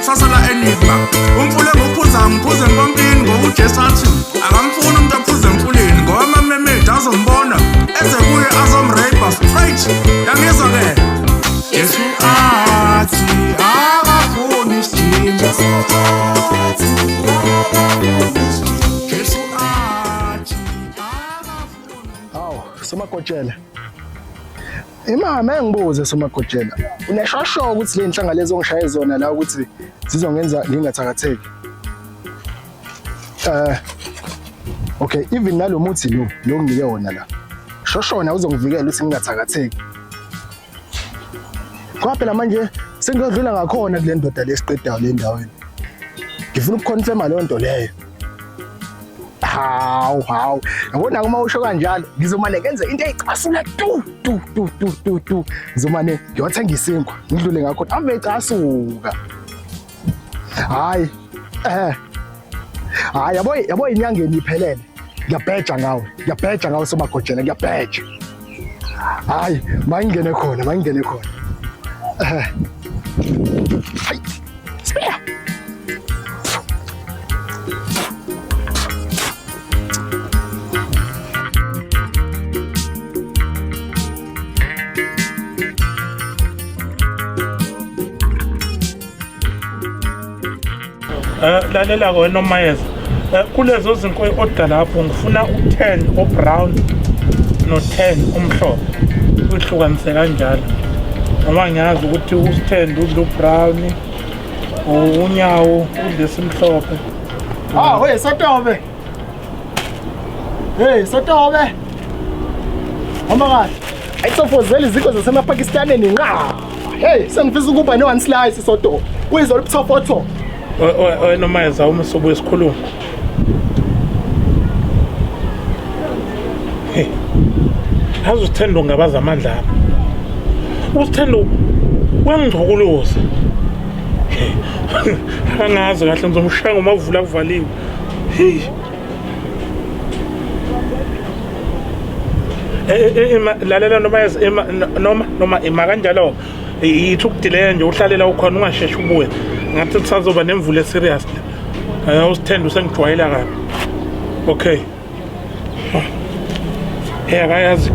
ikusasa la enigma. Umfula enguphuza ngiphuza empompini ngoba uJesu athi akamfuni umuntu aphuza emfuleni ngoba amamemedi azombona eze kuye azomrape straight. Yangizwa ke? Jesu athi akafuni isijinga. Jesu athi akafuni. Hawu, Somagotshela. Imama engibuze Somagotshela. Uneshosho ukuthi le nhlanga lezi ongishaye zona la ukuthi zizongenza ngingathakatheki. Eh Okay, even nalo muthi lo lo nginike wona la. Shoshona uzongivikela ukuthi ngingathakatheki. Ngoba phela manje sengiyodlula ngakhona kule ndoda lesiqedayo le ndaweni. Ngifuna ukuconfirma leyo nto leyo. Hawu hawu. Yabona uma usho kanjalo ngizomane ngenze into eyicasula tu tu tu tu tu tu. Ngizomane ngiyothenga isinkwa ngidlule ngakho ave icasuka. Hayi. Eh. Hayi yabo yabo inyangeni iphelele. Ngiyabheja ngawe. Ngiyabheja ngawe somagojela ngiyabheja. Hayi mangingene khona mangingene khona. Eh. Hayi. Spear. Lalela ke wena Mayeza. Kulezo zinto oda lapho ngifuna u10 obrown no10 omhlophe. Uhlukanise kanjalo. Ngoba ngiyazi ukuthi u10 udla ubrown unyawo udla esimhlophe. Ah, hey Sotobe. Hey Sotobe. Hamba kahle. Ayitsofozela izikho zasemaPakistaneni nqa. Hey, sengifisa ukuba ne one slice Sotobe. Uyizwa lobuthofothofo. Wena Mayeza uma sobuye sikhuluma. Hey. Yazi uSithendo ungabaza amandla ami. USithendo uyangingcokoloza. Angazi kahle ngizomshaya ngomavula kuvaliwe. Hey. Lalela noma noma noma ima kanjalo yithi ukudileya nje uhlalela ukhona ungasheshi ubuye ngathi kusazoba nemvula eserious la. USithendo usengijwayela kabi. Okay. Hey, akayazi.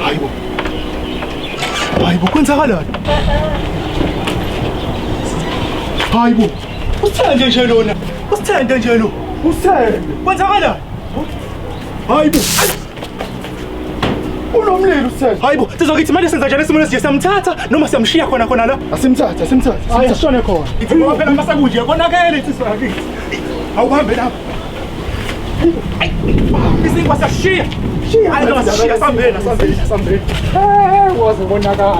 Hayibo. Hayibo kwenzakalani? Hayibo. Usithende nje lona. Usithende nje lo. Usithende. Kwenzakalani? Hayibo. Unomlilo usithende. Hayibo, sizokithi manje senza njani esimweni esinje siyamthatha noma siyamshiya khona khona la? Asimthathe, asimthathe. Hayi asishone khona. Ngoba phela masakunje konakele insizwa yakithi. Awuhambe lapha. Isinkwa siyashiya. Shiya. Hayi noma siyashiya sambeni, sambeni, sambeni. Eh, waze konakala.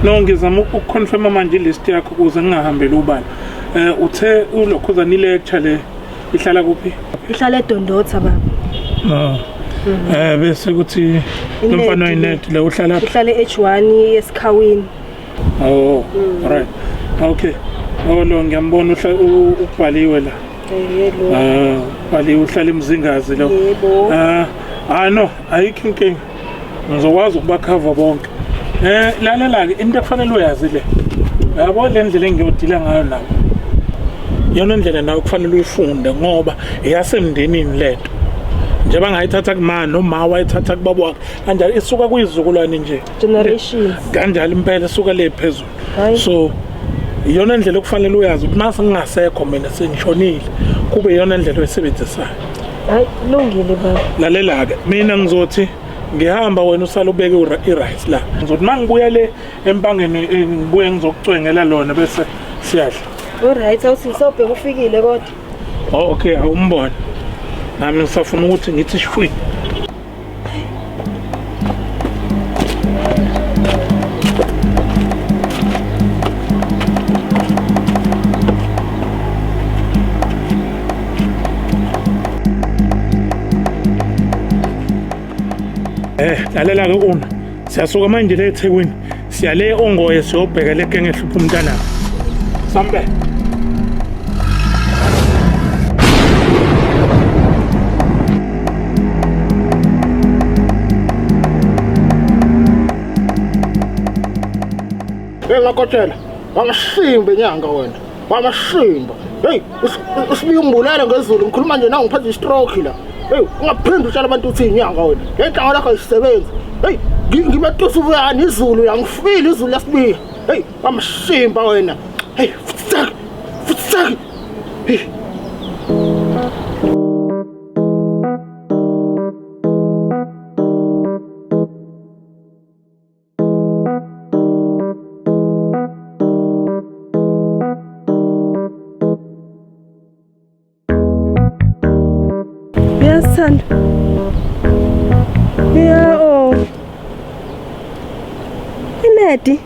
No, ngizama ukuconfirma manje ilist yakho ukuze ngingahambeli ubala. Uthe ulokhuzana i-lecture le ihlala kuphi? Ihlala eDondotha baba. No. Bese kuthi lo mfana oyinet le uhlala phi? Ihlala e-H1 esikhawini. Oh, right. Okay. Oh lo ngiyambona ubhaliwe la. Yebo. Ah, ubhaliwe uhlala eMzingazi lo. Yebo. Ah no, ayikho inkinga. Ngizokwazi ukubakhava bonke. Lalela ke into ekufanele uyazi le. Yabo le ndlela engiyodila ngayo nawe. Yona indlela nawe kufanele uyifunde ngoba eyasemndenini lento. Njengoba ngayithatha kuma noma wayithatha kubaba wakhe kanjalo isuka kuyizukulwane nje. Generations. Kanjalo impela isuka le phezulu. Hayi. So iyona ndlela okufanele uyazi ukuthi mase ngingasekho mina sengishonile kube iyona ndlela oyisebenzisayo. Hayi kulungile baba. Lalela ke mina ngizothi ngihamba wena usale ubeke i-rice la. Ngizothi mangibuya le empangeni ngibuye ngizokucwengela lona bese siyadla. Alright, awuthi ngisobheka ufikile kodwa. Oh okay, awumbone. Nami ngisafuna ukuthi ngithi shwi. Lalela ke una. Siyasuka manje le eThekwini. Siya le Ongoye siyobheka le genge ehlupha umntana. Sambe. Hey Makotshela, wamashimba inyanga wena. Wamashimba. Hey, usibiya ungibulala ngezulu ngikhuluma nje nawe ngiphethe istroke la. Hey, ungaphinde utshela abantu uthi inyanga wena. Le nhlanga lakho ayisebenzi. Hey, ngibetusa ubuyani izulu la ngifile izulu lasibiya. Hey, wamashimba wena. Hey, futsaki. Futsaki. Hey. Uyasithanda? Ya oh. Inedi.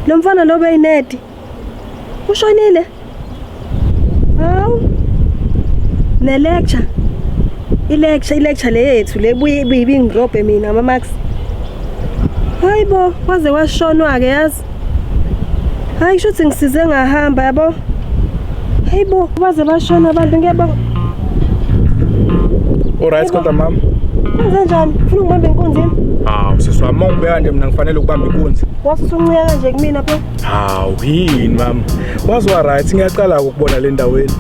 Lo mfana lo beyinedi. Ushonile. Hawu. Ne lecture. I lecture, i lecture le yethu le buye ibingirobhe mina ama marks. Hayibo, waze washonwa ke yazi. Hayi kusho ukuthi ngisize ngahamba yabo. Hayibo, baze bashona abantu ngiyabonga. Alright kodwa mama. Wenze njani? Ufuna ukubamba inkunzi yini? Hawu sisi wami, uma ungibeka nje mina ngifanele ukubamba inkunzi. Wasusuncika kanje kumina pho. Hawu yini mama? Wazi wa right ngiyaqala ukubona le ndaweni.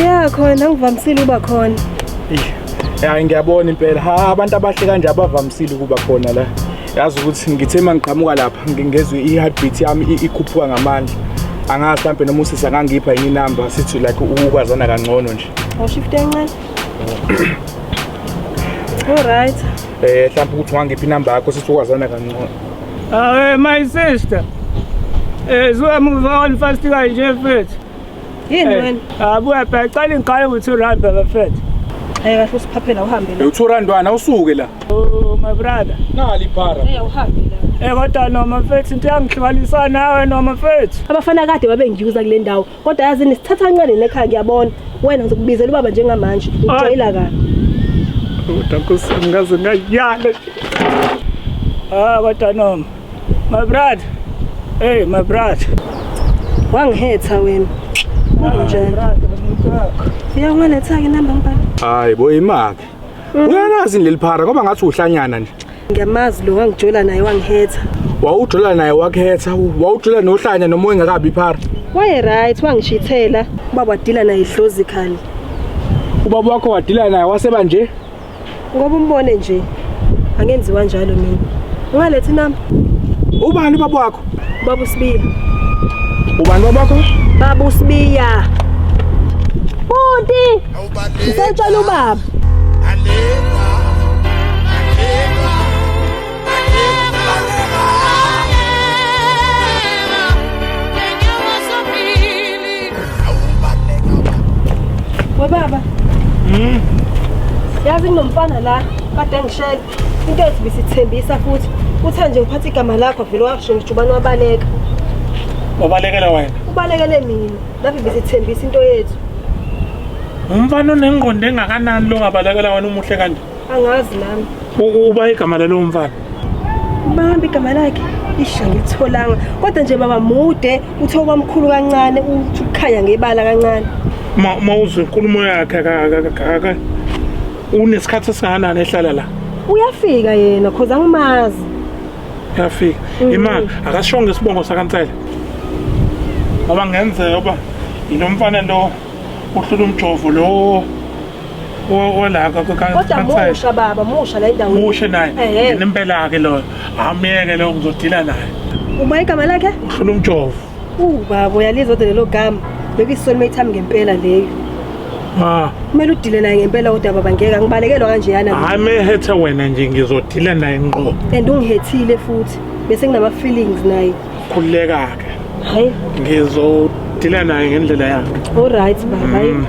Ya khona ngivamisile uba khona. Hayi ngiyabona impela. Ha abantu abahle kanje abavamisile ukuba khona la. Yazi ukuthi ngithe mangiqhamuka lapha ngingezwe i-heartbeat yami ikhuphuka ngamandla. Angazi mhlampe noma usisi angangipha yini inamba sithi like ukwazana kangcono nje. Awushift encane. Alright. Mhlampe ukuthi ungangipha inamba yakho sithi ukwazana kangcono. Awe my sister. Zuka move on fast kanje mfethu. Yini wena? Abuya phela cela ngiqale ngo-2 rand baba mfethu. Hayi kahle usiphaphela uhambe la. U2 rand wana usuke la. Oh my brother. Nali iphara. Hey uhambe la. Kodwa noma mfethu into yangihlukanisa nawe noma mfethu. Abafana kade babe ngiyuza kule ndawo kodwa yazi nisithatha kancane nekhaya ngiyabona. Wena ngizokubizela ubaba njengamanje. Ngijwayela kabi. Kodwa Nkosi ngaze ngayala. Ah kodwa noma. My brother. Hey my brother. Wangihetha wena. Kunjani? Ya ungaletha ke inamba ngibaba. Hayi bo imaphi? Uyalazi leli phara ngoba ngathi uhlanyana nje. Ngiyamazi lo wangijola naye wangihetha. Wawujola naye wakhetha, wawujola nohlanya noma engakabi iphara. Waye right wangishithela, ubaba wadila naye idlozi khali. Ubaba wakho wadila naye waseba nje? Ngoba umbone nje. Angenziwa njalo mina. Ungaletha inamba. Ubani ubaba wakho? Baba uSibiya. Ubani baba wakho? Baba uSibiya. Bunti! Ngisatshela ubaba. We baba. Yazi kunomfana la kade ngishela into ethi bisithembisa futhi uthe nje ngiphatha igama lakho vele washo ngijubane wabaleka. Wabalekela wena? Ubalekele mina. Lapho bisithembisa into yethu. Umfana onengqondo engakanani lo ngabalekela wena umuhle kanje? Angazi nami. Uba igama lalo mfana. Bamba igama lakhe. Isha ngitholanga. Kodwa nje baba mude, uthe kwamkhulu kancane, uthi ukukhanya ngebala kancane. Ma uzwe inkulumo yakhe kaka unesikhathi esingakanani ehlala la? Uyafika yena cause angimazi. Uyafika. Imali akashonge isibongo sakaNtsele. Ngoba ngenzeka uba inomfana lo uhlula umjovo lo wala Kodwa musha baba, musha la endaweni. Musha naye. Nempela ke lo. Amiyeke lo ngizodila naye. Uba igama lakhe? Uhlula umjovo. Baba uyalizwa lelo gama. Bekuyisoulmate yami ngempela leyo. Ah. Kumele udile naye ngempela kodwa baba ngeke angibalekelwa kanje yana. Hayi mehethe wena nje ngizodila naye ngqo. And ungihethile futhi. Bese nginama feelings naye. Khululeka ke. Hayi. Ngizodila naye ngendlela yakhe. All right baba.